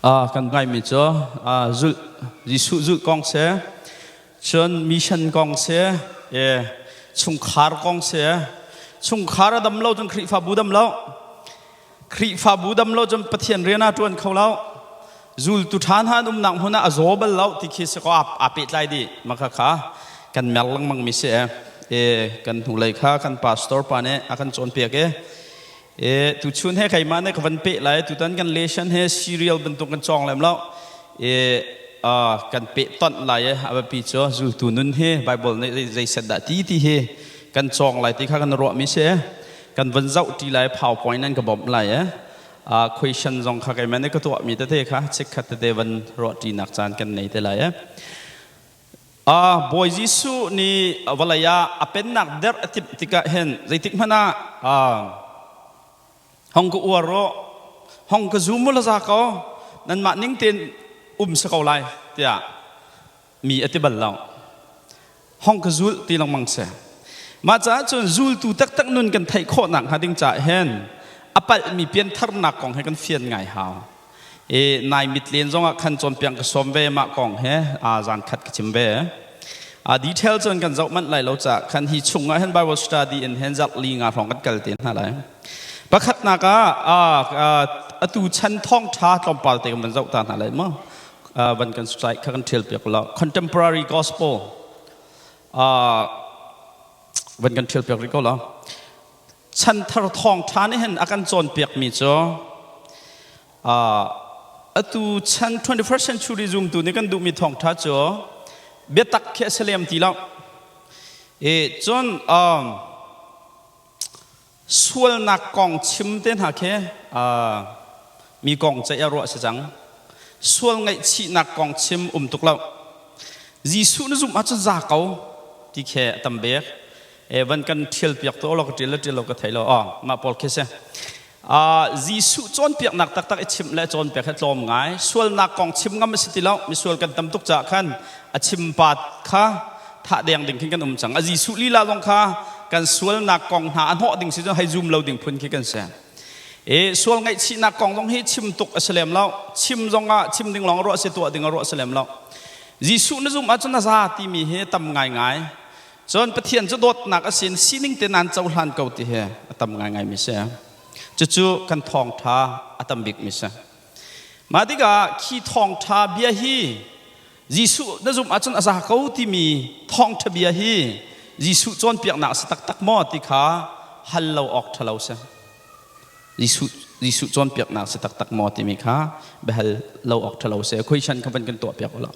Kan ngaimi cu zulh Jesuh zulh kong si cun mission kong si chungkhar kong si chungkhar a dam lo cun Khrihfabu dam lo Khrihfabu dam lo cun Pathian rian a ṭuan kho lo zultu ṭha hna an umnak hmun ah a zaw bal lo ti khi si ko aa pehtlai dih maka kha kan mer lengmang mi si e kan hnulei kha kan pastor pa nih a kan cawnpiak i E tuchun he keimah nih ka van peh lai tutan kan lesson he serial bantuk kan cawng lem lo e kan peh tonh lai e a biapi cu zultu nun hi Bible nih zei set dah ti ti hi kan cawng lai ti kha kan ruah mi si kan van zoh ti lai PowerPoint nan ka bawmh lai e question zong kha keimah nih ka tuah mi tete kha chikkhat tete van ruah ṭi nak caan kan nei te lai e Bawi Jesuh nih vawlei ah a pennak derh a timh tikah hin zeitik hmanh ah hong ka uar u, hong ka zum u la za ko, nanmah ning tein um si ko lai tiah mi a ti bal lo. Hong ka zul ti lengmang si. Mah caah cun zultu taktak nun kan theih khawh nak hnga ding caah hin a palhmi piantharnak kong he kan fian ngai hau. I nai mitlen zongah khan cawnpiak ka sawm ve mah kong he zan khat ka chim ve. A detail cun kan zoh manh lai lo caah khan hi chungah hin Bible study in hin zarh li nga hrawng kan kal te hna lai. Pakhatnak ah atu chan thawngṭha tlawmpal te kan van zoh ta hna lai maw? Van kan slide kha kan ṭhial piak lo. Contemporary gospel van kan ṭhial piak rih ko lo. Chanthar thawngṭha nih hin a kan cawnpiakmi cu atu chan 21st century zumtu nih kan duhmi thawngṭha cu biatak khi a si lem ti lo. E cun sualnak kong chim te hna khi mi kong ceih a ruah si cang. Sual ngaihchihnak kong chim um tuk lo. Jesuh na zumh ahcun za ko ti khi a tam bik. E van kan thial piak to lo ka tial le tial lo ka thei lo oh mah pawl khi si Jesuh cawnpiaknak taktak i chimh le cawnpiak hi tlawm ngai sualnak kong chim ngam a si ti lo misual kan tam tuk caah khan a chim pat kha thah deng ding khin kan um cang a Jesuh lila zong kha kan sualnak kong hna a hnawh ding si cun hei zum lo ding phun khi kan si e sual ngaihchihnak kong zong hi chim tuk a si lem lo chim zong ah chim ding lawng ruah si tuah ding a ruah si lem lo Jesuh na zum ahcun a za timi hi tam ngaingai Cun Pathian cu dawtnak a sin sining te nan cohlan ko ti hi a tam ngaingai mi si. Cucu kan thawngṭha a tam bik mi si. Mah tikah khi thawngṭha bia hi Jesuh na zumh ahcun a za ko timi thawngṭha bia hi Jesuh cawnpiaknak a si taktak maw ti kha hal lo awk ṭhalo si. Jesuh Jesuh cawnpiaknak a si taktak maw timi kha biahal lo awk ṭhalo si. Question kha van kan tuahpiak u law.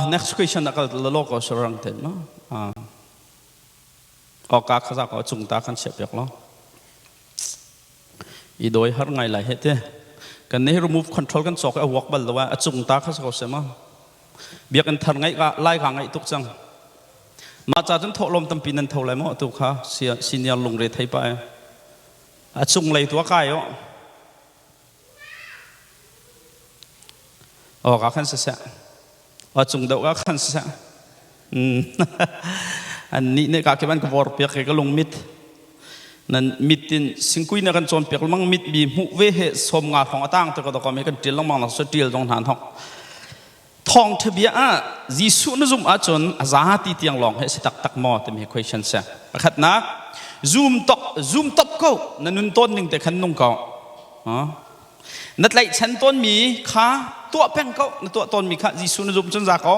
Next question na kal lo ko surang te ma. Oka khaza ko chung ta kan siap piak lo. I doi har ngai lai he te. Kan ne remove control kan chok a walk bal lo a chung ta kha ko se ma. Biak in thar ngai ka lai ka ngai tuk chang. Ma cha chun tho lom tampi nan tho lai mo tu kha senior lungre thei pa e. A chung lei tu kai o. Aw ka khan siseh. Aw cung deuh ka khan siseh. An nih nih ka kiban ka vor piak ke ka lung mit. Nan mit in singkui na kan cawn piak lemang mit mi hmuh ve he som nga thong atang te ko ko me kan tial lengmang na so tial dong hnan thong. Thong thabia ah Jesuh na zum ahcun a za ti tiang lawng he si tak tak maw timi question se. Pakhatnak zoom tok zoom top ko na nun ton ning te khan nung ko. Na tlaihchan tawnmi kha tuah peng ko na tuah tawnmi kha Jesuh na zumh cun za ko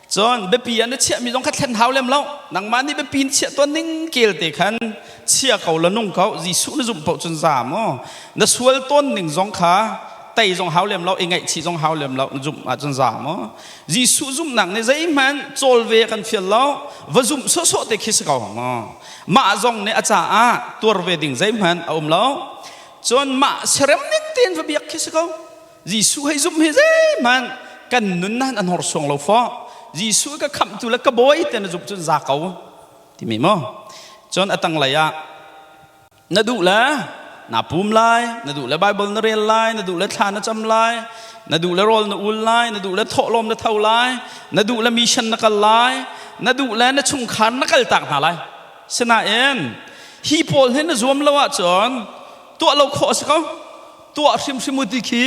cun biapi ah na chiahmi zong kha thlen hau lem lo nangmah nih biapi in chiah tawn ning kel te khan chia ko la nung ko Jesuh na zumh paoh cun za maw na sual tawn ning zong kha tei zong hau lem lo i ngaihchih zong hau lem lo na zumh ahcun za maw Jesuh zumhnak nih zeihmanh cawl ve kan fial lo va zumh sawhsawh te khi si ko maw mah zong nih a caah tuar ve ding zeihmanh a um lo Cun mah serem ning tein va biak khi si ko. Jesuh hei zumh hi zeihmanh kan nun nan an horsuang lo faw. Jesuh ka khamhtu le ka bawi te na zumh cun za ko timi maw. Cun a tanglei ah na duh le na pum lai, na duh le Bible na rel lai, na duh le thla na cam lai, na duh le rawl na ul lai, na duh le thawhlawm na tho lai, na duh le mission na kal lai, na duh le na chungkhar na kal tak hna lai. Sinain hi pawl hi na zuam lo ahcun tuah lo khawh a si ko. Tuah hrimhrim u ti khi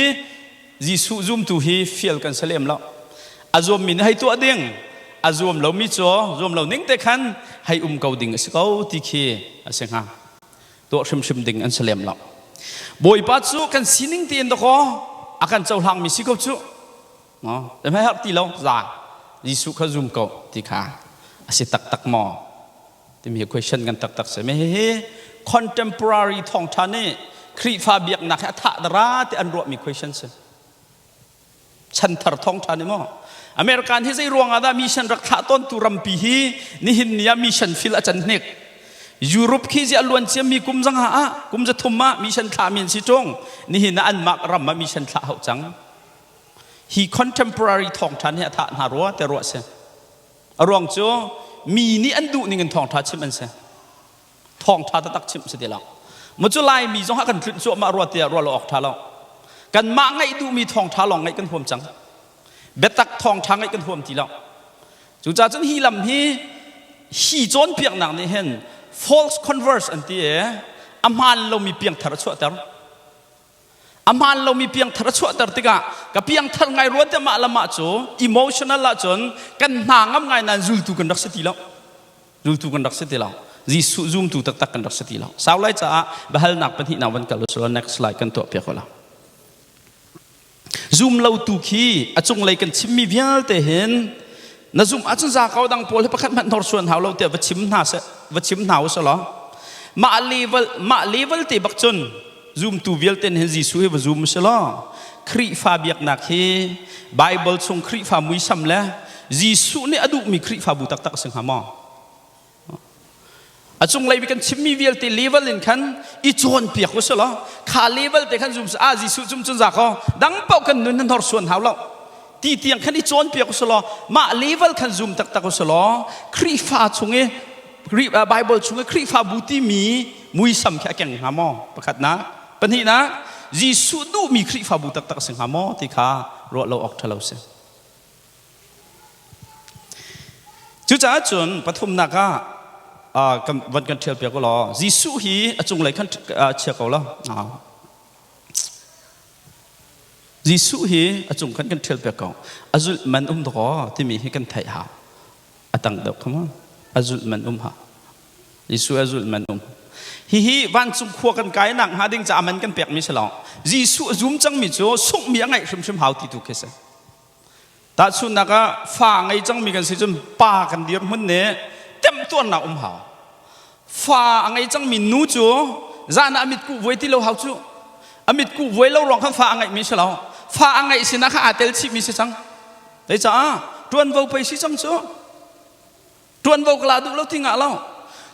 Jesuh zumtu hi fial kan si lem lo. A zuammi nih hei tuah ding, a zuam lomi cu zuam lo ning te khan hei um ko ding a si ko ti khi a si hnga. Tuah hrimhrim ding an si lem lo. Bawipa cu kan sining tein dakaw a kan cohlangmi si ko cu. No, te har ti lo za. Jesuh kha zum ko ti kha a si taktak maw? Timi question kan taktak si. Me hihi contemporary thawngtha nih Khrihfa biaknak hi a thah dara ti an ruahmi question si. Chanthar thawngtha nih maw? American hi zei ruang ah dah mission rak thlah tawn tu rampi hi nihin ni ah mission fil a can hnik. Europe khi zi a luan ciami kum zanga ah kum za thum ah mission thlah mi an si tung. Nihin ah anmah ram ah mission thlah hau cang. Hi contemporary thawngtha nih a thah hna rua te ruah si. A ruang cu mi nih an duh ning in thawngṭha chimh an si. Thawngṭha taktak chimh si ti lo. Maw cu Laimi zong ah kan tlunh cuahmah rua tiah ruah lo awk ṭha lo. Kanmah ngaih duhmi thawngṭha lawng ngaih kan huam cang. Biatak thawngṭha ngaih kan huam ti lo. Cucaah cun hi lam hi hi cawnpiaknak nih hin false converse an ti i a hmaan lomi piangthar a chuahter. A hmaan lomi piangthar a chuahter tikah ka piangthar ngai rua te mah le mah cu emotional ahcun kan hna ngam ngai nain zultu kan rak si ti lo. Zultu kan rak si ti lo. Jesuh zumtu taktak kan rak si ti lo. Sau lai caah biahalnak pahnihnak van kal usulaw next slide kan tuah piak ula. Zum lo tu khi a cunglei kan chimmi vialte hin na zum ahcun za ko dang pawl hi pakhat hmanh hnorsuan hau lo tiah va chim hna seh va chim hna usulaw mah level mah level te bak cun zumtu vialte hin Jesuh hi va zum si law Khrihfa biaknak hi Bible chung Khrihfa muisam le Jesuh nih a duhmi Khrihfabu taktak a si hnga maw? A cunglei kan chimmi vialte level in khan i cawnpiak u si law kha level te khan zum ah Jesuh cum cun za ko dang paoh kan nun nan horsuan hau lo ti tiang khan i cawnpiak u si law mah level khan zum taktak u si law Khrihfa chung i Bible chung i Khrihfabu timi muisam khi a keng hnga maw? Pakhatnak. Pahnihnak, Jesuh duhmi Khrihfabu taktak a si hnga maw ti kha ruah lo awk ṭhalo si. Cucaah cun pathumnak ah kan van kan ṭhial piak u law Jesuh hi a cunglei khan chia ko law Jesuh hi a cung khan kan ṭhial piak ko. A zulh man um dakaw timi hi kan theih hau. A tang deuh kha maw? A zulh man um ha. Jesuh a zulh man um. Hihi vancung khua kan kai nak hnga ding caah man kan pekmi si lo. Jesuh a zum cangmi cu sunghmi a ngeih hrimhrim hau ti tu khi si. Tahchunhnak ah fa ngei cangmi kan si cun pa kan dirhmun nih temtuarnak um hau. Fa a ngei cangmi nu cu zan ah a mitkuh vuai ti lo hau cu. A mitkuh vuai lo ruang khan fa a ngeihmi si lo. Fa a ngeih sinah kha aa tel chihmi si cang. Zeicah ṭuanvo pei si cang cu. Ṭuanvo ka la duh lo ti ngah lo.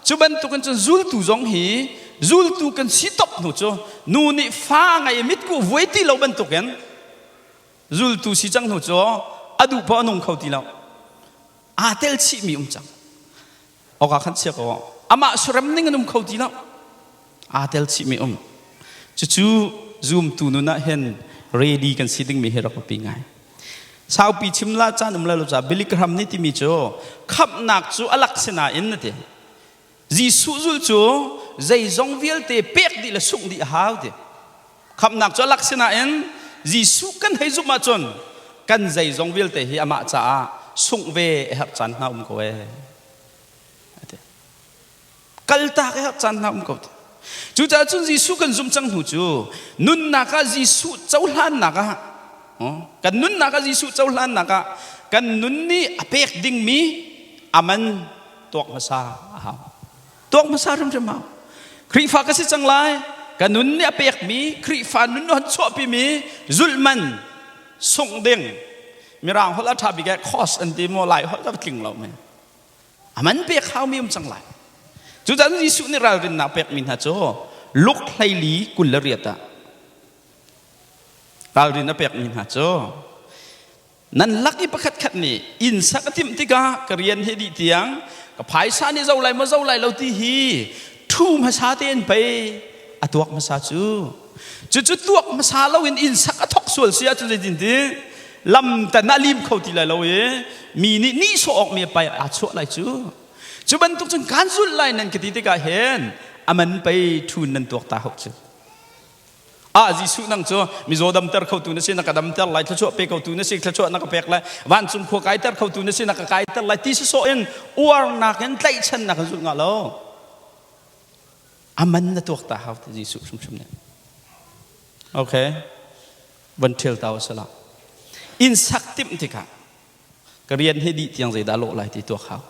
Cu bantukin cun zultu zong hi zultu kan si top hnu cu nu nih fa ngei i mitkuh vuai ti lo bantukin zultu si cang hnu cu a duh paoh a nung kho ti lo. Aa tel chihmi um cang. Awka khan chia ko. Amah surem ning an um kho ti lo. Aa tel chihmi um. Cucu zumtu nun ah hin ready kan si dingmi hi rak biapi ngai. Saupi chim la caan um lo ca Billy Graham nih timi cu khamhnak cu a lak sinain na ti. Jesuh zul cu zeizong vialte pek dih le sungh dih a hau ti. Khamhnak cu a lak sinain Jesuh kan hei zumh ahcun kan zeizong vialte hi amah caah sungh ve a herh caan hna um ko ee. Kaltak a herh caan hna um ko ti. Cucaah cun Jesuh kan zumh cang hnu cu nunnak ah Jesuh cohlannak ah kan nunnak ah Jesuh cohlannak ah kan nun nih a pek dingmi a man tuak hmasa a hau. Tuak hmasa hrimhrim hau. Khrihfa ka si cang lai ka nun nih a pekmi Khrihfa nun han chuahpimi zulh man sungh ding Mirang holh a ṭha bik eh cost an ti maw Lai holh a tling lo men. A man pek haumi um cang lai. Cucaah Jesuh nih ralrinnak pekmi hna cu Luke 14 28 ah ralrin a pekmi hna cu nan lak i pakhat khat nih inn sak a timh tikah ka rian he dih tiang ka phaisa nih zo lai maw zo lai lo ti hi ṭhu hmasa tein pei a tuak hmasa cu cucu tuak hmasa loin inn sak a thok sual si ahcun zeitin ti lam tan ah lim kho ti lai lo i mi nih nihsawh awk mi pai aa chuah lai cu cu bantuk cun kaan zulh lai nan ka ti tikah hin a man pei ṭhun nan tuak ta hok cu. Ah Jesuh nang cu mizaw damter khotu na si na ka damter lai thluachuah pe khotu na si thluachuah na ka pek lai vancung khua kaiter khotu na si na ka kaiter lai ti sawsawh in uarnak in tlaihchannak in zulh nga lo aman na tuak ta hau ti Jesuh hrimhrim nih okay van ṭhial ta usila inn sak timh tikah ka rian hi dih tiang zeidah lawh lai ti tuak hau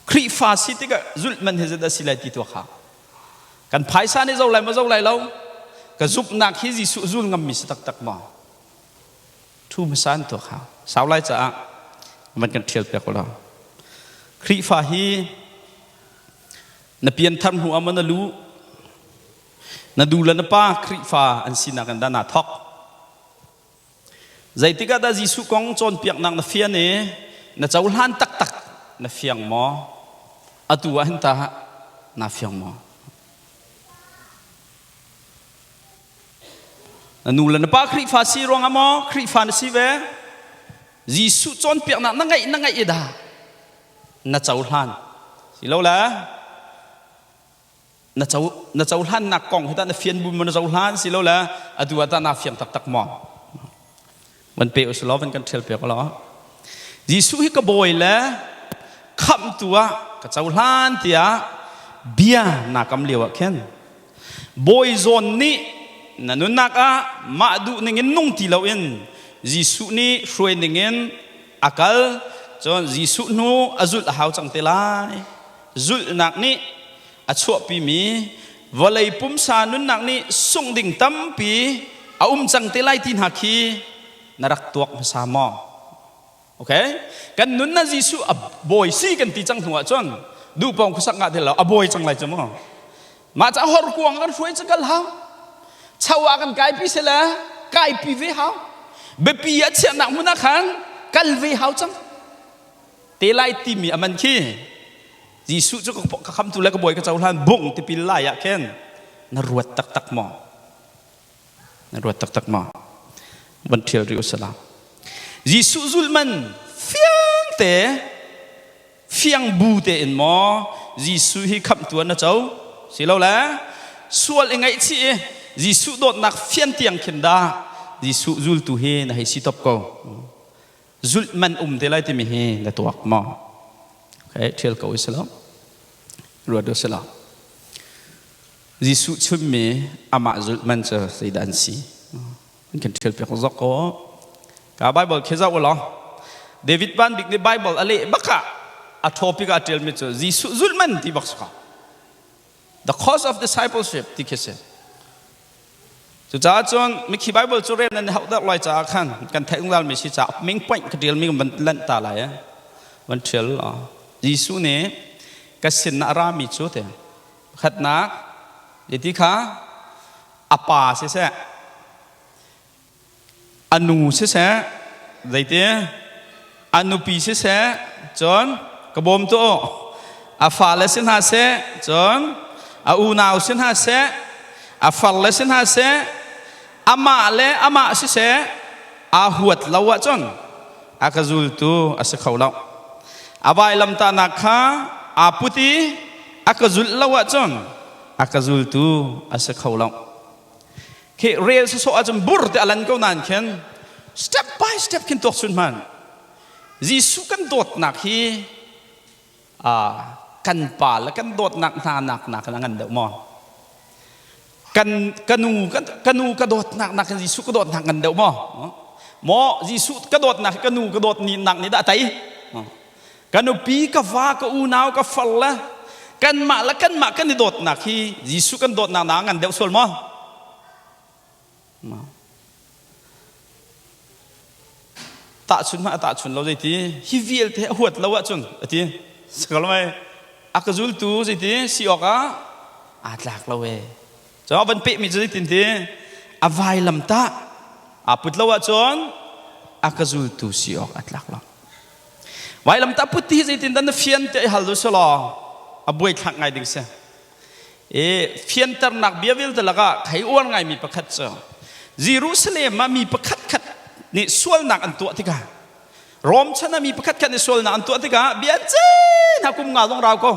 Khrihfa si tikah zulh man hi zeidah si lai ti tuak hau kan phaisa nih zo lai maw zo lai lo ka zumhnak hi Jesuh zul ngammi si taktak maw thu hmasa an tuak hau sau lai caah van kan ṭhial piak ulaw Khrihfa hi na pianthar hnu ah maw na lu na du le na pa Khrihfa an sinak in dah naa thawk Zeitik ah dah Jesuh kong cawnpiaknak na fian i na cohlan taktak na fiang maw? Atu ah hin tah naa fiang maw? Na nu le na pa Khrihfa si ruangah maw Khrihfa na si ve? Jesuh cawnpiaknak na ngaih na ngaih i dah na cohlan? Si lo le na co na cohlannak kong hi tah na fian bu maw na cohlan si lo le atu ah tah naa fiang taktak maw van pe usulaw van kan ṭhial piak ulaw Jesuh hi ka bawi le khamhtu ah ka cohlan tiah bia naa kam lio ah khin bawi zawn nih na nunnak ah mah duh ning in nung ti loin Jesuh nih hruai ning in a kal cun Jesuh hnu a zulh a hau cang te lai zulhnak nih a chuahpimi vawlei pumsa nunnak nih sungh ding tampi a um cang te lai ti hna khi na rak tuak hmasa maw? Okay? Kan nun na Jesuh a bawi si kan ti cang hnu ah cun duhpawng khuasak ngah ti lo a bawi cang lai cu maw? Mah ca horkuang kan hruai cu kal hau. Cho ah kan kaipi se le kaipi ve hau. Biapi a chiahnak hmun ah khan kal ve hau cang. Te lai timi a man khi Jesuh cu ka khamtu le ka bawi ka cohlan bung tipil lai ah khin na ruat taktak maw? Na ruat taktak maw? Van ṭhial rih usila. Jesuh zulh man fiang te fiang bu te in maw Jesuh hi khamhtu na co si lo le sual i ngaihchih i Jesuh dawtnak fian tiang khin dah Jesuh zultu hi na hei si top ko. Zulh man um te lai timi hi na tuak maw? Okay, ṭhial ko i lo. Ruat u silo. Jesuh chimmi amah zulh man cu zeidah an si? An kan ṭhial piak zok ko. Ka Bible khi zoh u law. David Van Bik nih Bible a leh bak ah a topic ah a ṭialmi cu Jesuh zulh man ti bak si ko. The cost of discipleship ti khi si. Cucaah cun mikhi Bible cu rel nan i hauh deuh lai caah khan kan theih zungzal mi si caah ming point ka ṭial mi van lanh ta lai eh. Van ṭhial law. Jesuh nih ka sin ah a rami cu te pakhatnak ti kha a pa siseh a nu siseh zeiti a nupi siseh cun ka bawm tu a fale si hna seh cun a unau si hna seh a farle si hna seh amah le amah siseh aa huat lo ahcun a ka zultu a si kho lo a vailamtahnak kha aa put i a ka zulh lo ahcun a ka zultu a si kho lo Khi rel sawsawh ahcun bur te alan ko nain khin step by step khin tuak sun hman. Jesuh kan dawtnak hi kan pa le kan dawtnak hna nak nak in a ngan deuh maw? Kan ka nu ka nu ka dawtnak nak in Jesuh ka dawtnak ngan deuh maw? Maw Jesuh ka dawtnak hi ka nu ka dawt ni nak nih dah a tei? Ka nupi, ka va, ka unau, ka far le kanmah le kanmah kan i dawtnak hi Jesuh kan dawtnak na ngan deuh sual maw? Tahchun hmanh a tahchun lo zeiti hi vialte a huat lo ahcun a ti sakalmai a ka zultu zeiti si awk ah aa tlak lo e cun a van pehmi cu zeitin ti a vailam tah aa put lo ahcun a ka zultu si awk a tlak lo Vailamtah put ti hi zeitindah na fian tiah i hal u selaw a buaithlak ngai ding si. E, fianternak bia vialte lakah thei uar ngaimi pakhat cu Jerusalem ah mi pakhat khat nih sualnak an tuah tikah Rom chan ah mi pakhat khat nih sualnak an tuah tikah bia cin ha kum nga zong rau ko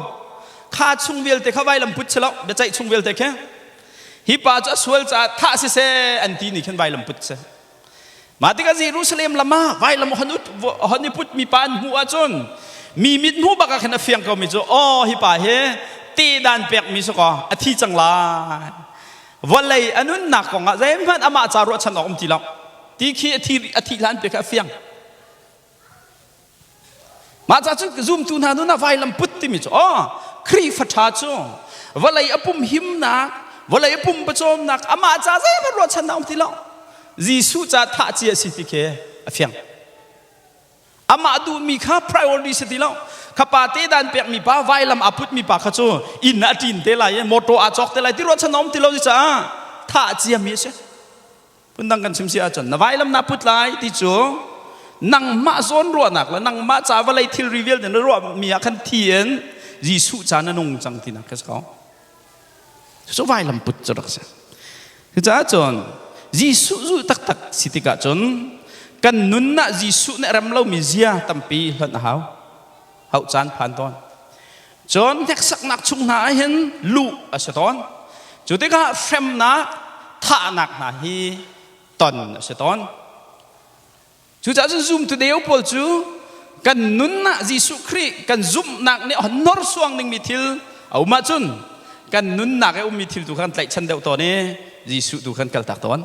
kha chung vialte kha vailam put si lo biaceih chung vialte khi. Hi pa cu a sual caah thah siseh an ti ni khin vailam put si. Mah tikah Jerusalem lam ah vailam hon i put mi pa an hmuh ahcun mi mit hmuh bak ah khin a fiang ko mi cu aw hi pa hi te dan pek mi si kaw a thi cang lai. Vawlei a nunnak kong ah zeihmanh amah ca ruahchan awk um ti lo. Ti khi a thih hlan pe kha a fiang. Mah ca cu zumtu hna nun ah vailam put timi cu aw Khrihfa ṭha cu vawlei a pum himnak vawlei a pum pawcawmnak amah ca zeihmanh ruahchannak um ti lo. Jesuh ca thah cia si ti khi a fiang. Amah duhmi kha priority si ti lo. Kha pa te dan pekmi pa vailam aa putmi pa kha cu inn ah a ṭin te lai i motor aa cawk te lai ti ruahchan a um ti lo caah thah ciami a si. Phundang kan chim si ahcun na vailam na put lai ti cu nangmah zawn ruahnak le nangmah ca vawlei thilri vialte na ruahmi ah khan thi in Jesuh ca na nung cang tinak ka si ko. Cu vailam put cu rak si. Cucaah cun Jesuh zu taktak si tikah cun kan nun ah Jesuh nih rem lomi zia tampi hlonh a hau. Hauh caan phan tawn. Cun hneksaknak chung hna ah hin luh a si tawn. Cu tikah hremnak, thahnak hna hi ton a si tawn. Cucaah cun zumtu deu pawl cu kan nun ah Jesuh Khrih kan zumhnak nih a hnorsuang dingmi thil a um ahcun kan nunnak i ummi thil tu kha kan tlaihchan deuh tawn i Jesuh tu khan kaltak tawn.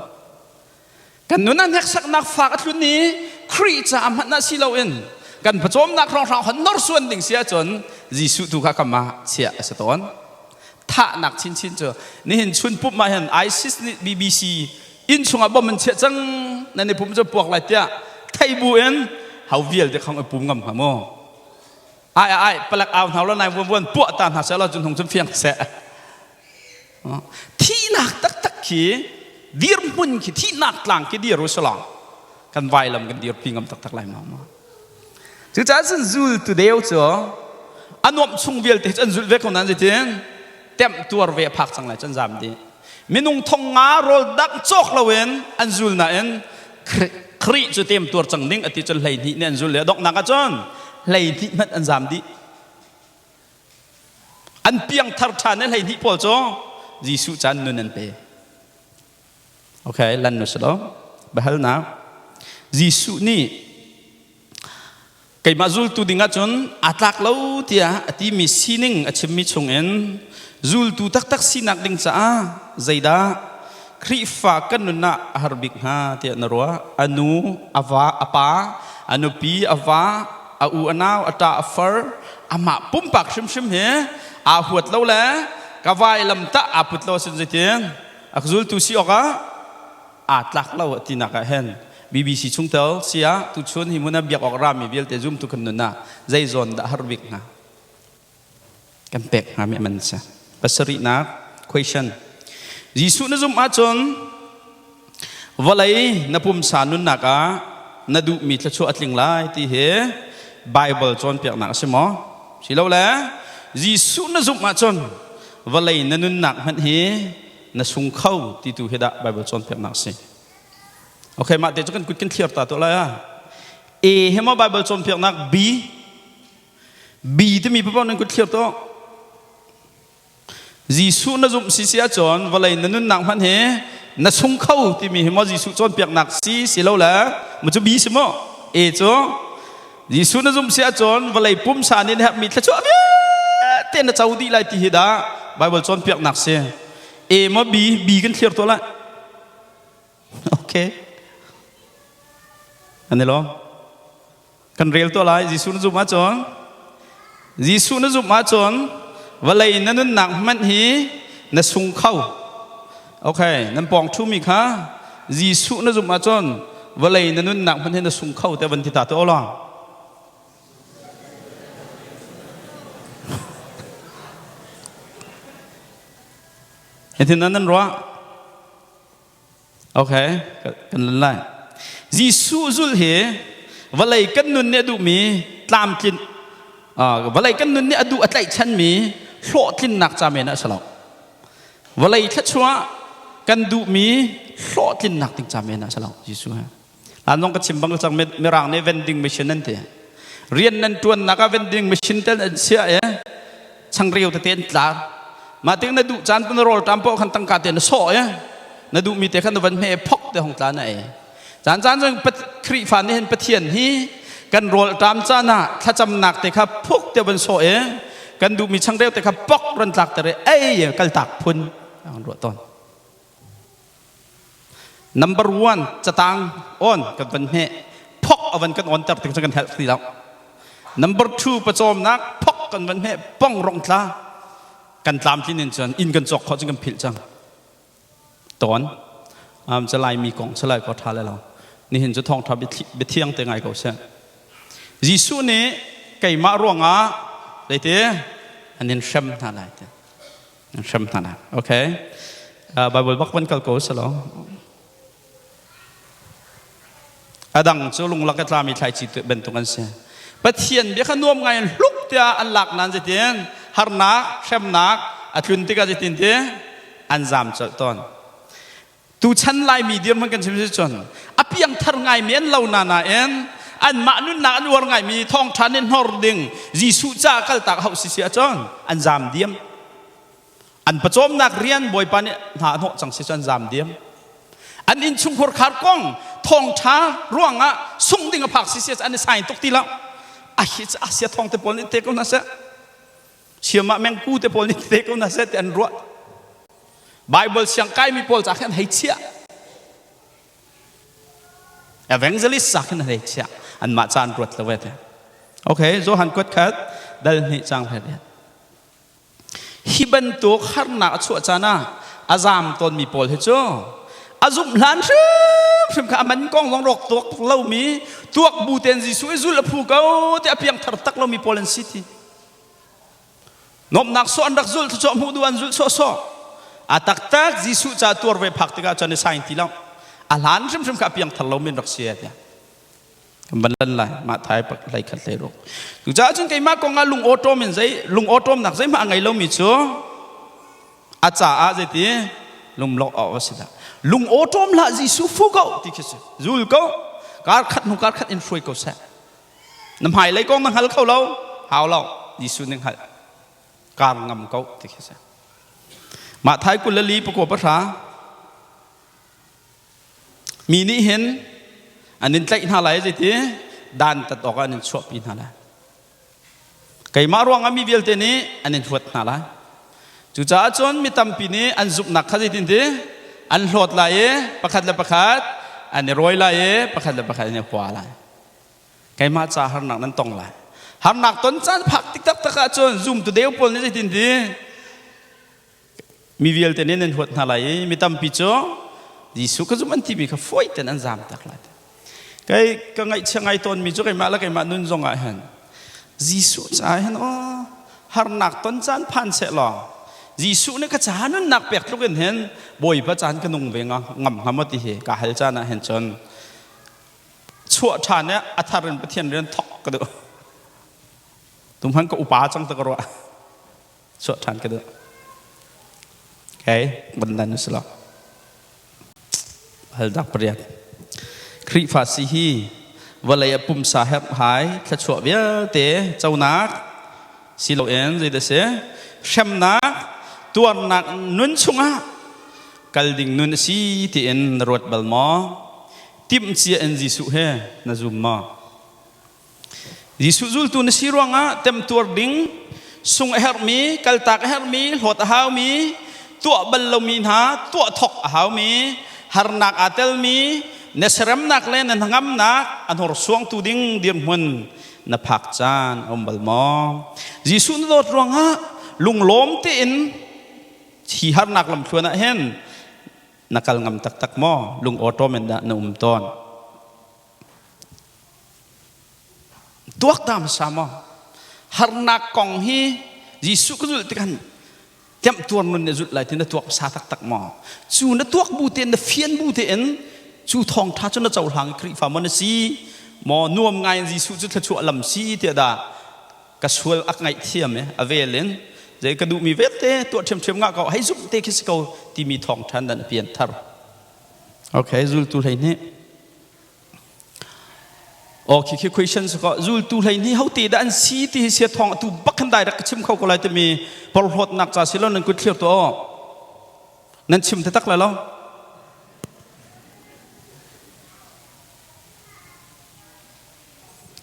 Kan nun ah hneksaknak fak a tlun i Khrih caah hmanh ah si loin kan pawcawmnak hrawnghrang hon norsuan ding si ahcun Jesuh tu kha kam ah chiah a si tawn. Thahnak chinchin cu nihin chun pumh ah hin ISIS nih BBC inn chungah bom an chiah cang nan i pum cu puak lai tiah thei bu in ho vialte khong i pum ngam hnga mu. Ai ai palak au hna lo nai vuan vuan puah ta hna seh law cun hung cun fiang seh. Thihnak taktak khi dirhmun khi thihnak tlang khi dir usalaw kan vailam kan dirpi ngam taktak lai ma. Cucaah cun zultu deu cu a nuamh chung vialte cu an zulh ve ko nain zeitin temh tuar ve a phak cang lai cu an zam dih. Minung thong nga rawl dangh cawk loin an zul nain Khrih cu tem tuar cang ding a ti cun 12 nih an zul le a donghnak ah cun 12 hmanh an zam dih. An piangthar ṭhan i 12 pawl cu Jesuh caan nun an pe. Okay, lan nu si lo. Biahalnak. Jesuh nih keimah zultu ding ahcun aa tlak lo tiah a timi sining a chimmi chungin zultu taktak sinak ding caah zeidah Khrihfa kan nun ah a har bik hnga tiah na ruah? A nu, a va, a pa, a nupi, a va, a u, a nau, a ṭa, a far, amah pumpak hrimhrim hi aa huat lo le ka vailam tah aa put lo ahcun zeitin a zultu si awkah aa tlak lo tinak ah hin BBC chungtel si ah tuchun hi hmun ah biak awk rami vialte zumtu kan nun ah zei zawn dah har bik hnga kan pek hnga mi man si pasarihnak question. Jesuh na zumh ahcun vawlei na pumsa nunnak ah na duhmi thluachuah a tling lai ti hi Bible cawnpiaknak a si maw? Silole Jesuh na zumh ahcun vawlei na nunnak hmanh hi na sung kho ti tu hi dah Bible cawnpiaknak a si. Okay, mah te cu kan kut kan thlir ta tuah lai ah. A he maw Bible cawnpiaknak B B timi papoh nan kut thlir tuah. Jesuh na zumh si si ahcun vawlei na nunnak hmanh hi na sung kho timi hi maw Jesuh cawnpiaknak si si lo le mu cu B si maw A cu Jesuh na zumh si ahcun vawlei pumsa nih na herhmi thluachuah vialte na co dih lai ti hi dah Bible cawnpiaknak si A maw B B kan thlir tuah lai. Okay, an i lawm. Kan rel tuah lai. Jesuh na zumh ahcun Jesuh na zumh ahcun vawlei na nunnak hmanh hi na sung kho. Okay, nan pawng ṭhumi kha Jesuh na zumh ahcun vawlei na nunnak hmanh hi na sung kho te van ti ta tuah law. Hitin nan ruah. Okay, kan lan lai. Jesuh zulh hi vawlei kan nun nih a duhmi tlamtlin vawlei kan nun nih a duh a tlaihchanmi hlawhtlinnak ca men ah a si lo. Vawlei thluachuah kan duhmi hlawhtlinnak ding ca men ah a si lo Jesuh hi. Hlan zong ka chim bang cang mirang nih vending machine an ti. Rian nan tuannak ah vending machine tel an chiah i changreu tete an tlar. Mah tik na duh caan pun rawl ṭam paoh khan tangka te na sawh i na duhmi te khan na van hme phok te hong tla na ei. Caan caan cun Khrihfa nih hin Pathian hi kan rawl ṭam caan ah thlacamnak te kha phuk te van sawh i kan duhmi changreu te kha pok ran tlak ter i ei kaltak phun an ruah tawn. Number one catang on kan van hmeh phok a van kan on ter tik cun kan helh ti lo. Number two pawcawmnak phok kan van hmeh pong rong tla kan tlamtlin in cun inn kan cawk khawh cun kan philh cang. Tawn um, calai mi kong salai ko tha le lo. Nihin cu thawngtha biathiang te ngai ko seh. Jesuh nih keimah ruangah zeiti an in hrem hna lai ti. An hrem hna lai. Okay. Bible bak van kal ko salo. Adang cu lunglak a tlami thlaici bantuk an si. Pathian bia kha nuam ngai in hluk tiah an lak nan zeitin harnak hremnak a tlun tikah zeitin ti an zam colh tawn. Tuchan Laimi dirhmun kan chim si cun a piangthar ngaimi an lo na nain anmah nunnak an uar ngaimi thawngṭha nih hnor ding Jesuh ca kaltak hauh si si ahcun an zam diam. An pawcawmnak rian Bawipa nih hna a hnawh cang si cu an zam diam. An innchungkhur khar kong thawngṭha ruangah sungh ding a phak si si an i sain tuk ti lo. A hi cu Asia thawng te pawl nih te ko hna seh. Siamah mengku te pawl nih te ko hna seh ti an ruah. Bible siang kaimi pawl ca khin an hei chiah. Evangelist ca khin an hei chiah. Anmah ca an ruat lo ve te. Okay, Johan kuat khat dal hnih cang hlei riat. Hi bantuk harnak a chuah caan ah a zaam tawnmi pawl hi cu a zumh hlan hrimhrim kha a man kong zong rawk tuak lomi tuak bu tein Jesuh i zulh a phu ko ti a piangthar tak lomi pawl an si ti. Nuamhnak sawh an rak zulh thluachuah hmuh duh an zulh sawhsawh. A taktak Jesuh ca tuar ve phak tikah cun i saing ti lo. A hlan hrimhrim kha a piangthar lomi an rak si tiah. Kan van lan lai mah thai pak hlei khat hlei ruk. Cucaah cun keimah kong ah lung awṭawm in zei lung awṭawmnak zeihmah a ngei lomi cu a caah zeiti lumlok awk a si dah. Lung awṭawm hlah Jesuh fu ko ti khi si. Zul ko. Kar khat hnu kar khat in hruai ko seh. Na hmailei kong na hngal kho lo. Hau lo. Jesuh nih hngalh. Kar ngam ko ti khi si. Mah thai 24 pakua 10 Mi nih hin an in tlaih hna lai zeiti dantat awkah an in chuahpi hna lai. Keimah ruangah mi vialte nih an in huat hna lai. Cucaah cun mi tampi nih an zumhnak kha zeitin ti an hlawt lai i pakhat le pakhat an i rawi lai i pakhat le pakhat an i hua lai. Keimah ca harnak nan tong lai. Harnak ton caan phak tik taktak ahcun zumtu deu pawl nih zeitin ti Mi vialte nih nan huat hna lai i mi tampi cu Jesuh ka zum an timi kha fawi tein an zam tak lai. Kei ka ngaihchia ngai tawnmi cu keimah le keimah nun zong ah hin Jesuh caah hin aw harnak ton caan phan seh law Jesuh nih ka ca nunnak pek tluk in hin Bawipa caan ka nung ve ngam hnga maw ti hi ka hal caan ah hin cun chuah ṭhan i a thar in Pathian rian thok ka duh. Tumhan ka upa cang ta ka ruah. Chuah ṭhan ka duh. Okay, bandan usilo. Haldak pariat. Khrihfa si hi vawlei a pumsa herh hai thluachuah vialte conak si loin zeidah si hremnak tuarnak nun chungah kal ding nun a si tiin na ruat bal maw? Timhcia in Jesuh he na zum maw? Jesuh zultu na si ruangah temtuar ding, sung a herhmi, kaltak a herhmi, hlawt a haumi, tuah bal lomi hna tuah thok a haumi, harnak aa telmi, na seremnak le na hnangamnak a hnorsuangtu ding dirhmun na phak caan a um bal maw? Jesuh na dawt ruangah lunglawm tein hi harnak lamthluan ah hin na kal ngam taktak maw? Lung awṭawm in dah na um tawn? Tuakta hmasa maw? Harnak kong hi Jesuh ka zulh tikhan temtuar nun nih zulh lai ti na tuak hmasa taktak maw? Cu na tuak bu tein na fian bu tein cu thawngṭha cu na cohlang i Khrihfa maw na si maw nuam ngai in Jesuh cu thluachuah lam si tiah dah ka sual a ngaihthiam i a vel in zei ka duhmi vialte tuah ṭhiamṭhiam ngah ko hei zumh te khi si ko timi thawngṭha dan a pian thar. Okay, zultu 12. Aw khi khi question su ko zultu hlei ni ho te dah an si ti hi sia thong atu bak khan dai rak ka chim kho ko lai timi porhlawtnak ca si lo nan kut thlir to nan chim taktak lai lo.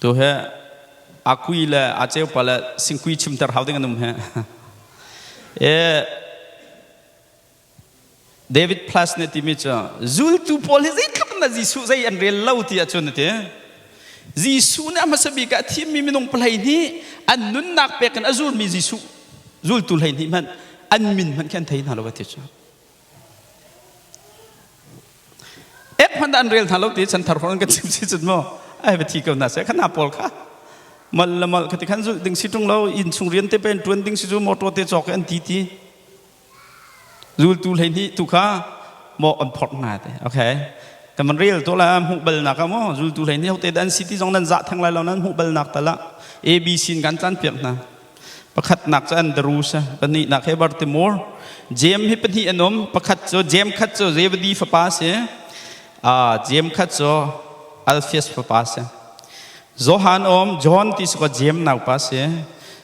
Tu he akui le acheu pa le singkui chimter hau ding an um he. E David Plus nih timi cu zultu pawl hi zeitluk na Jesuh zei an rel lo ti ahcun a ti. Jesuh nih a hmasa bik ah a thimmi minung pahlei hnih an nunnak pek in a zulmi Jesuh zultu 12 hmanh an min hmanh khi an thei hna lo a ti cu. Ek hmanh an rel hna lo ti chanthar hor an kan chim si cun maw ai va thi ko hna seh khan hna pawl kha mal le mal khati khan zulh ding si ṭung lo inn chung rian te pen ṭuan ding si cu motor te cawk an ti ti Zultu 12 tu kha maw an phorh hna te. Okay. Kan van rel to la hmuh bal nak maw zultu 12 hote dan city zong nan zah theng lai lo nan hmuh bal nak tala A B C in kan tlan piak hna. Pakhat nak cu Andrews pahnih nak he Bartimore James hi pahnih an um pakhat cu James khat cu Zebedee fapa si James khat cu Alphaeus fapa si Johan om John ti su ka James naupa si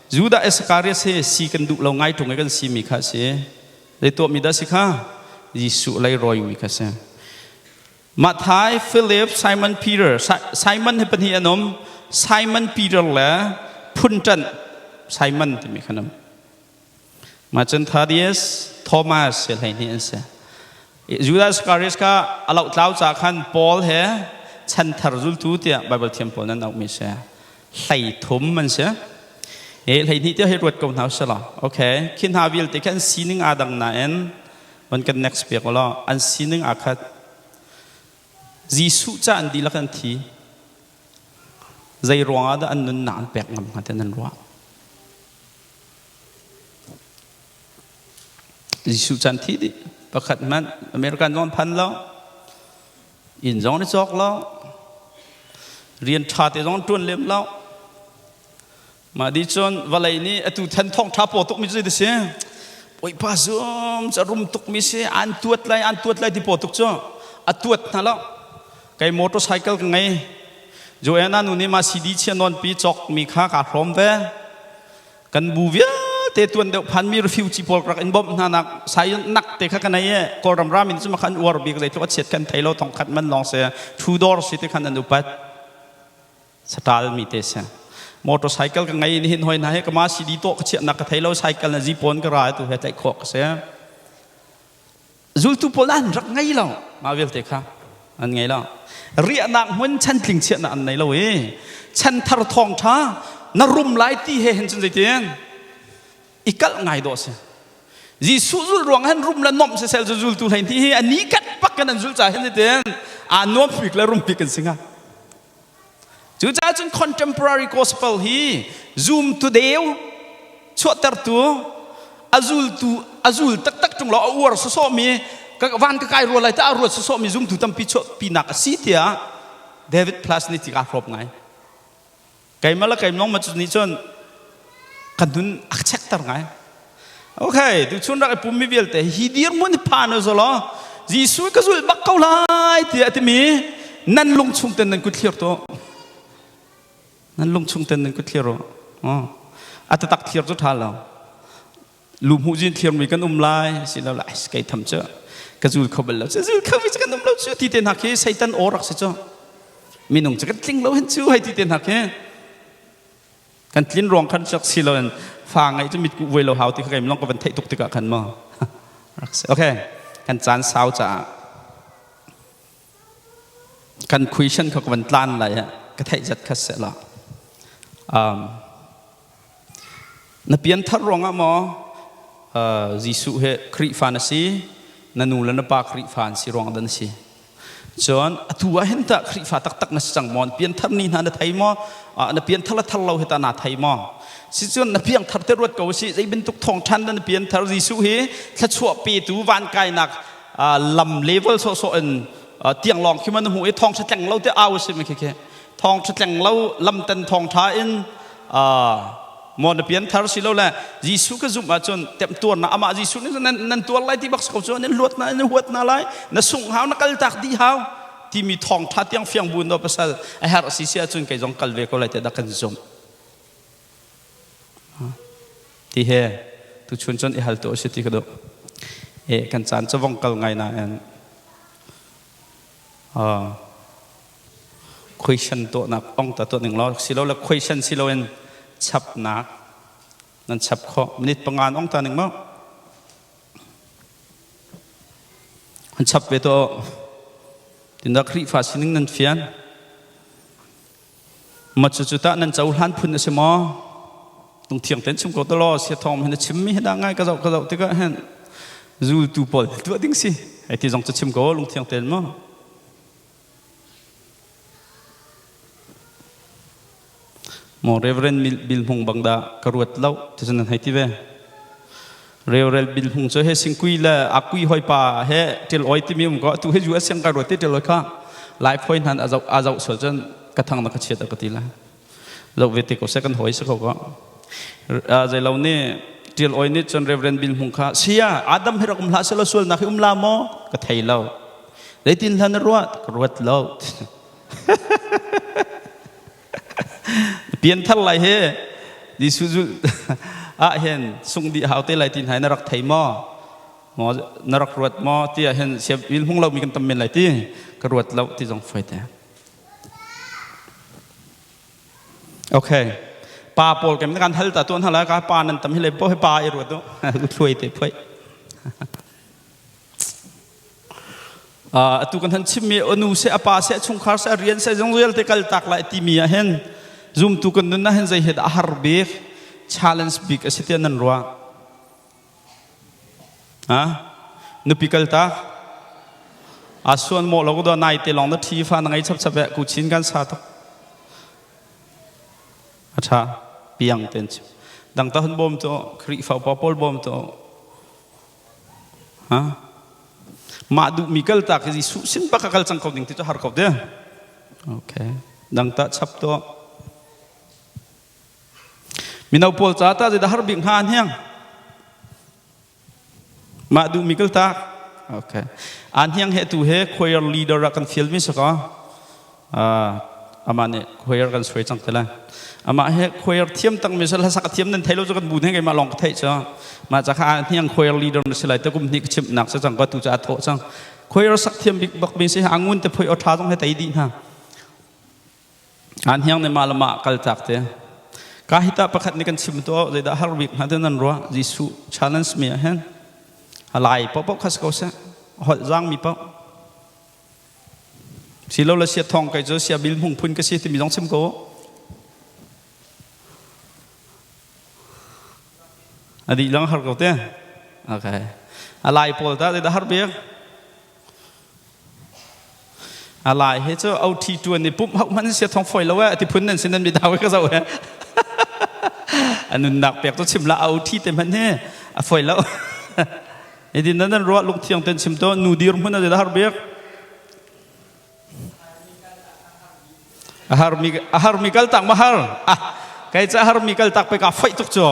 Judah Iskariot hi si kan duh lo ngai ṭung i kan simi kha a si. Zei tuahmi dah si kha? Jesuh lei rawimi kha si. Matthai, Philip, Simon Peter, Simon hi pahnih an um. Simon Peter le phunṭanh Simon timi kha an um. Mah cun Thaddeus, Thomas hi 12 an si. Judas Iscariot kha a lohtlau ca khan Paul he chanthar zultu tiah Bible thiam pawl nan auhmi si. 33 an si. E 12 tiah hei ruat ko hna usih law. Okay. Khi hna vialte khi an sining aa dang nain van kan next piak law an sining aa khat. Jesuh ca an dihlak an thi. Zei ruang ah dah an nunnak an pek ngam hnga ti nan ruah? Jesuh caan thi dih. Pakhat hmanh American zong an phan lo. Inn zong an i cawk lo. Rian ṭha te zong an ṭuan lem lo. Mah dih cun vawlei nih atu than thawngṭha paw tukmi cu zei si? Bawipa zum cu a rum tukmi si, an tuat lai, an tuat lai ti paw tuk cu a tuat hna lo. Kei motorcycle ka ngei. Joanna nu nih mah CD chia nawn pi cawkmi kha kaa hrawm ve. Kan bu vialte tuan deuh phanmi refugee pawl rak in bawmh hna nak sayon nak te kha kan ei e Kawlram ram in cu khan uar bik zeitluk a chiat kan thei lo thong khat man lawng se two door si te khan an upat satal mi te se motorcycle ka ngei ni hin hoi na he kama CD to ka chiat nak ka thei lo cycle na zipon ka ra tu he tlaih khawh ka se Zultu pawl an rak ngei lo. Mah vialte kha an ngei lo. Riahnak hmun chantling chiahnak an nei lo i chanthar thawngṭha na rum lai ti he hin cun zeitin i kalh ngai dawh si. Jesuh zul ruang han rum le nomh sisel cu zultu hlei hi a ni kat bak kan an zul ca hin zeitin aa nuam bik le rum bik kan si hnga. Cucaah cun contemporary gospel hi zumtu deu chuahtertu a zultu a zul taktak ṭung lo a uar sawsawhmi van ka kai rua lai ta a ruat sawsawhmi zumtu tampi chuahpinak a si tiah David Plus nih tik aa hrawp ngai. Keimah le keimah ma cu nih cun kan nun a chekter ngai. Okay, tuchun rak i pummi vialte hi dirhmun hi phan u law Jesuh ka zulh bak ko lai tiah a timi nan lung chung ten nan kut thlir tu nan lung chung ten nan kut thlir u. A tatak thlir cu ṭha lo. Lu hmuh zin thlir mi kan um lai si lo lai kei tham cu ka zul kho bal lo cu zul kho mi cu kan um lo cu ti te hna khi Satan aw rak si cu minung cu kan tling lo hen cu hei ti te hna khi kan tlin ruang khan chak si lo in fa ngai cu mit ku voi lo hau ti kha keim long ka van theih tuk tikah khan mo rak si okay kan caan sau caah kan question kha ka van tlan lai ka theih zat kha se la na pian thar ruangah maw Jesuh he Khrihfa na si na nu le na pa Khrihfa an si ruang dan si Cun atu ah hin tah Khrihfa taktak na si cang maw? Na pianthar ni hna na thei maw? Na pianthar le thar lo hi tah naa thei maw? Si cun na piangthar te ruat ko si zei bantuk thawngṭhan na pianthar Jesuh hi thluachuah petu van kainak lam level sawhsawh in tiang lawng khi man na hmuh i thawngṭha tleng lo te au si mi khi khi thawngṭha tleng lo lamten thawngṭha in maw na pianthar si lo le Jesuh ka zumh ahcun temtuarnak amah Jesuh nih nan, nan tuar lai ti bak ko cu nan luat na nan huat na lai na sungh hau na kaltak dih hau. timi thawngtha tiang fiang bu no pasal a herh si si ahcun kei zong kal ve ko lai te dah kan zumh. Ti he tuchun cun i hal tu si ti ka duh. E kan caan cu vong kal ngai nain question tuahnak ong ta tuah ning law silo le question silo in chapnak nan chap khawh minute pangan ong ta ning mo an chap ve to tinda Khrihfa sining nan fian Ma cucu tah nan cohlan phun a si maw? Lungthiang tein chim ko te law sia thawng hin a chimmi hi dah ngai ka zoh ka zoh tikah hin zultu pawl tuah ding si. Hei ti zong cu chim ko lungthiang tein maw? Maw Reverend Bill Hmung bang dah ka ruat lo ti cun nan hei ti ve. Reverend Bill Hmung cu he singkui le akui hoi pa he ṭil oi timi um ko atu he US siang ka ruat ti ṭil oi kha lai phoi hnan a zoh a zoh sual cun ka thang na ka chiat a ka ti lai zoh ve te ko se kan hoi se ko ko zei lo nih ṭil oi nih cun Reverend Bill Hmung kha sia Adam hi rak um hlah selaw sual nak hi um la maw ka thei lo zeitin hlan na ruat ka ruat lo Pianthar lai hi Jesuh zulh ah hin sung dih hau te lai ti hna na rak thei maw? Maw na rak ruat maw ti ah hin siap wil hmung lomi kan tam men lai ti ka ruat lo ti zong foi te. Okay. Pa pawl kem kan hal ta tuan hala ka pa nan tam hi le po hi pa i ruat do thluai te phoi. Atu kan han chimmi anu seh a pa seh chungkhar seh rian seh zong vialte kal tak lai timi ah hin zumtu kan nun ah hin zei he dah a har bik challenge bik a si tiah nan ruah ha nupi kal tak a suan mo lo do nai te long na thi fa na ngai chap chap eh ku chin kan sa tok a tha piang ten chim dang ta hun bom to Khrihfa upa pawl bom to Ha? Mah duhmi kal tak hi Jesuh sin bak a kal cang ko ding ti cu har ko de. Okay. Dang ta chap to. Mino pawl ca ta zeidah har bik hnga an hiang? Mah duhmi kal tak. Okay. An hiang he tu he choir leader ah kan fial mi saka. Amah nih choir kan suai cang te lai. Amah he choir thiam tak mi sal hlasak a thiam nan thei lo cu kan bu he keimah lawng ka theih cu. Mah ca kha an choir leader na si lai te kum hnih ka chimh nak si cang ka tu cu a thawh cang. Choir sak thiam bik bak mi si angun te phoi aw tha zong he tei dih hna. An hiang ne mah le mah kal tak te. Ka hita pakhat nih kan chim to zeidah har bik hna te nan ruah Jesuh challenge mi ah hin lai paoh khas ko seh holh zang mi paoh Silo le sia thong kai cu sia bil hmung phun ka si timi zong chim ko. A dih lang har ko te. Okay. A lai pawl ta da har bik. A lai he cu au thi tuan ni pum hau man sia thong foi lo e ti phun nan sin nan mi daw ka zo he. Anun nak pek to chim la au thi te man he a foi lo. Hitin nan ruah lungthiang ten chim to nu dir hmun a har bik. A har mi a har mi kal tak ma har. Ah kai ca har mi kal tak pe ka foi tuk cho.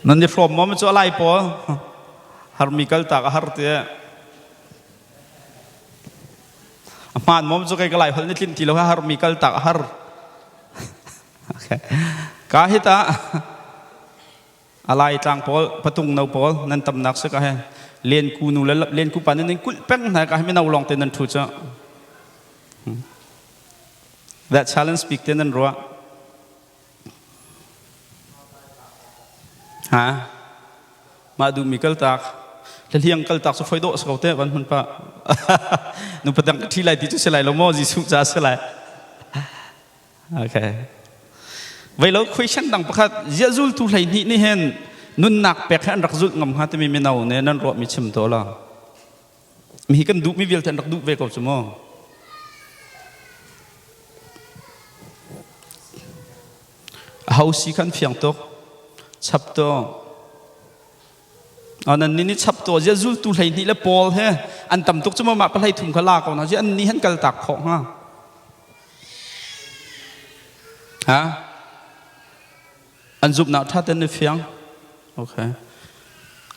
Nan ni from mo chu alai po. Har mi kal tak a har te. A hmaan mom chu kai ka lai hol ni tlin ti lo har mi kal tak a har. Ka hi ta a Laitlang pawl patung no pawl nan tamnak si ka he len ku nu le len ku pa nan kulh peng hna ka he mino lawng te nan thu cu that challenge speak te nan ruah ha mah duh mi kal tak hliang kal tak cu foi dawh si ko te van hun pa nu padang ka thi lai ti cu si lai lo maw Jesuh ca si lai Okay. Veilo question dang pakhat ziah zultu 12 nih hin nunnak pek he an rak zulh ngam hnga timi mino nih nan ruahmi chim to la. Mi hi kan duhmi vialte an rak duh ve ko cu mu. Aho si khan fiang tuk. Chap to. Nan nih chap to zia zultu 12 le Paul he an tam tuk cu mah pahlei thum kha la ko na an ni han kal tak khawh hnga. Ha? An zumhnak ṭha ten ni fiang. Okay.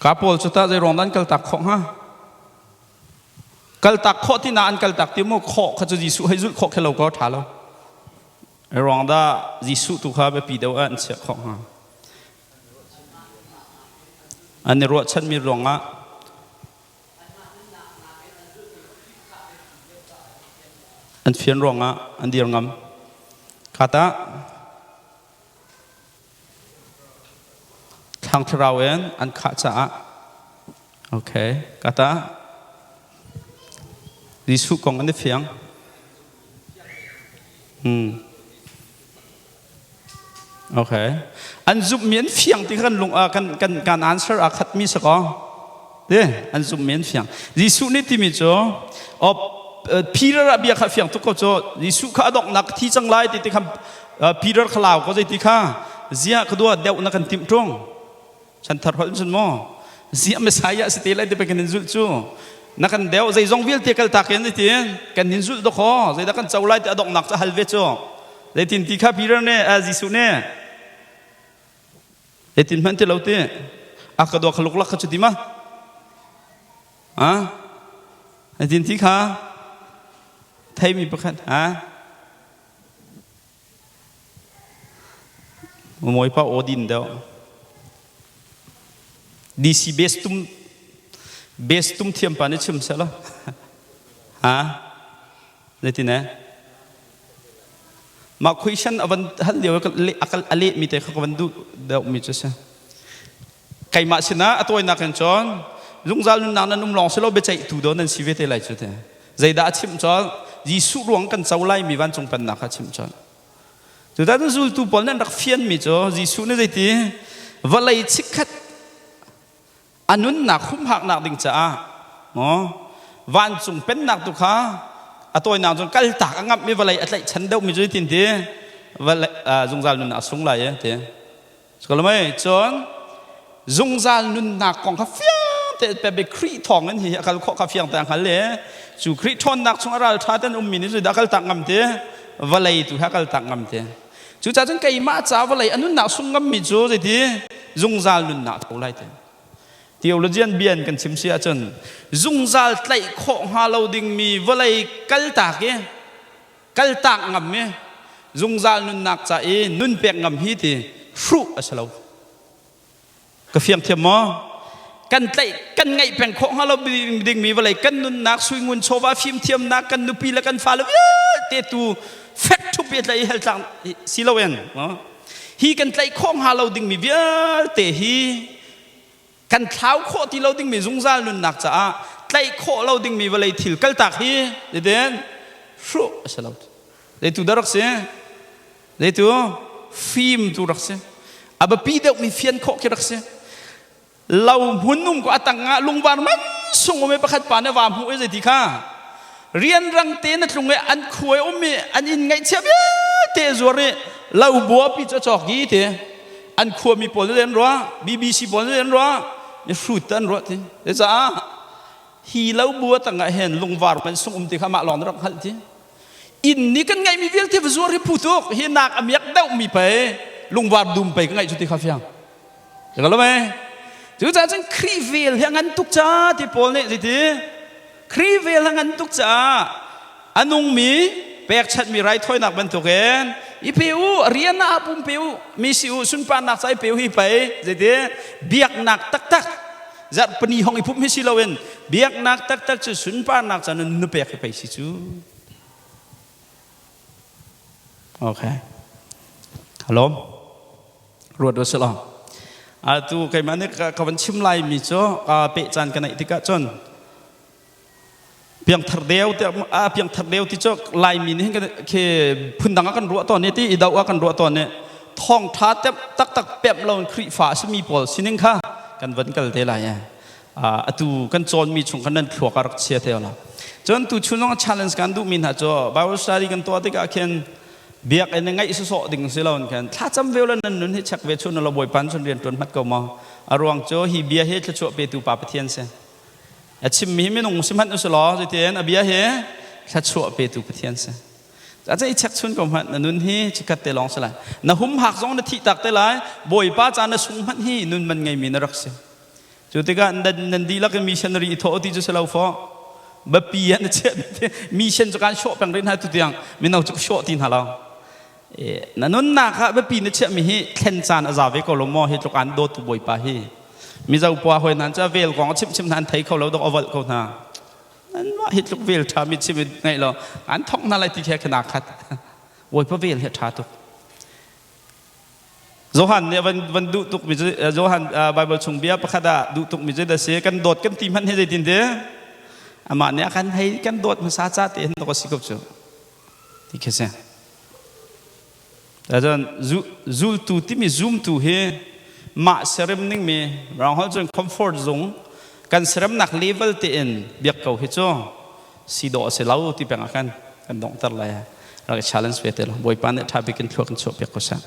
Ka Paul cu ta zei ruang dan kal tak khawh hnga? Kaltak khawh ti na an kaltak ti mu khawh kha cu Jesuh hei zulh khawh khe lo ko ṭha lo. Ruang dah Jesuh tu kha biapi deuh ah an chiah khawh hnga? An i ruahchanmi ruangah an fian ruangah an dir ngam. Kha tah thlang thlarau in an khah caah okay ka tah Jesuh kong an i fiang. Okay. An zumhmi an fiang ti kan lung kan kan kan answer a khatmi si ko. Te an zumhmi an fiang. Jesuh nih timi cu o Peter a bia kha fiang tuk ko cu Jesuh kha a donghnak thi cang lai ti ti kha Peter kha lau ko zei ti kha zia ka dua deuh na kan timh ṭung. Chanthar holh cun maw ziah Messiah si te lai ti kan in zulh cu na kan deuh zeizong vialte kal tak in ti kan in zulh dawkaw zeidah kan co lai ti a donghnak cu hal ve cu zeitin ti kha Peter nih Jesuh nih zeitin hmanh ti lo ti a ka dua kha luklak kha cu ti ma a zeitin ti kha theimi pakhat ha Mawipa aw din deuh. DC base tum base tum thiam pa nih chim seh law. Ha? Zeitin eh? Mah question a van hal lio a leh mi te kha ka van duh deuh mi cu si. Keimah sinah a tawinak in cun zungzal nunnak nan um lawng si lo biaceihtu do nan si ve te lai cu te. Zeidah a chimh cun Jesuh ruang kan co lai mi vancung pennak kha a chimh cun. Cuta cu zultu pawl nih an rak fianmi cu Jesuh nih zeiti vawlei chikkhat a nunnak humhaknak ding caah maw vancung pennak tu kha a tawinak cun kaltak a ngamh mi vawlei a tlaihchan deuhmi cu tin ti vawlei zungzal nunnak a sung lai e ti. Sikalamai cun zungzal nunnak kong kha fiang te pe be Khrih thawng in hi a kal khawh kha fiang te hngal le cu Khrih ṭhawnnak chung a ral ṭha ten ummi nih zeidah kal tak ngam te vawlei tu kha kal tak ngam te cucaah cun keimah ca vawlei a nunnak sung ngammi cu zeiti zungzal nunnak tho lai te theologian bian kan chim si ahcun zungzal tlaih khawh hnga lo dingmi vawlei kaltak i kaltak ngam i zungzal nunnak ca i nun pek ngam hi ti hruh a si lo ka fiang thiam maw kan tlaih kan ngaih peng khawh hnga lo dingmi vawlei kan nunnak suingun chawva fimthiamnak kan nupi le kan fale vialte tu fek thup i tlaih hel tlang si lo en hi kan tlaih khawh hnga lo dingmi vialte hi kan thlau khawh ti lo dingmi zungzal nunnak caah tlaih khawh lo dingmi vawlei thil kaltak hi zeitin hruh a si lo zeitu dah rak si zeitu fim tu rak si a biapi deuhmi fian khawh khi rak si lo hmun um ko a tang ah lungvar man sung um i pakhat pa nih va hmuh i zeiti kha rianrang te na tlung i an khuai um i an inn ngaihchia vialte zuar i lo buapi cu a cawk i ti an khuami pawl nih an ruah BBC pawl nih an ruah mi hrut an ruah ti caah hi lo bua tangah hin lungvar man sung um ti kha mah lawng na rak hngalh ti inn nih kan ngeihmi vialte va zuar hi phu tuk hi nak a miak deuh mi pei lungvar dum pei ka ngeih cu ti kha fiang ka lo mei cucaah cun Khrih vel hi a ngan tuk ca ti pawl nih zeiti Khrih vel a ngan tuk caah a nungmi pekchanhmi raithawinak bantukin i pe u rian ah pum pe u mi si u sunparnak ca i pe u hi pei zeiti biaknak taktak zarhpini hong i pumh hi si loin biaknak taktak cu sunparnak ca nun nu pek hi pei si cu okay halom ruat u sila atu keimah nih ka van chim lai mi cu ka peh caan ka neih tikah cun piangthar deu te a piangthar deu ti cu laimi nih hin khi phundang ah kan ruah tawn i ti i do ah kan ruah tawn i thawngtha taktak pemh lo in Khrihfa a simi pawl sining kha kan van kal te lai e atu kan cawnmi chung khan nan thluak a rak chia te la cun tu chun zong challenge kan duhmi hna cu Bible study kan tuah tikah khin biakinn i ngaih sawsawh ding si lo khan thlacam ve la nan nun hi check ve chun lo bawipa chun rian tuan hmat ko maw a ruang cu hi bia hi thluachuah petu pa Pathian si a chimmi hi minung si hmanh usih law zeitin a bia hi thluachuah petu Pathian si Caca i check chun ko hmanh na nun hi chikkhat te lawng si lai na humhak zong na thih tak te lai bawipa ca na sung hmanh hi nun man ngeimi na rak si cu tikah nan dihlak in missionary i thawh ti cu si lo fawh. Biapi ah na chiah mi sian cu kan sawh peng rih hna tu tiang mino cu ka sawh ti hna lo. Na nunnak ah biapi na chiahmi hi thlen caan a za ve ko lo maw? Hi tluk an dawtu Bawipa hi Mizo pa hoi hna cu vel kong a chimh chim hna an thei kho lo dok a volh ko hna. Nan mah hi tluk vel ṭha mi chim ngaih lo an thok hna lai ti khe khana khat. Bawipa vel hi a ṭha tuk. Johan nih van van duh tuk mi cu Johan Bible chung bia pakhat ah duh tuk mi cu da si kan dawt kan ti hmanh hi zeitin ti amah nih a kan hei kan dawt hmasa ca te hin to si ko cu ti khi si. Cun zultu timi zumtu hi mah serem ning mi rang hol cun comfort zung kan seremnak level te in biak ko hi cu si dawh a si lo ti peng ah khan kan donghter lai. Rak i challenge ve te lo. Bawipa nih ṭha bik in thlua kan chuah piak ko seh.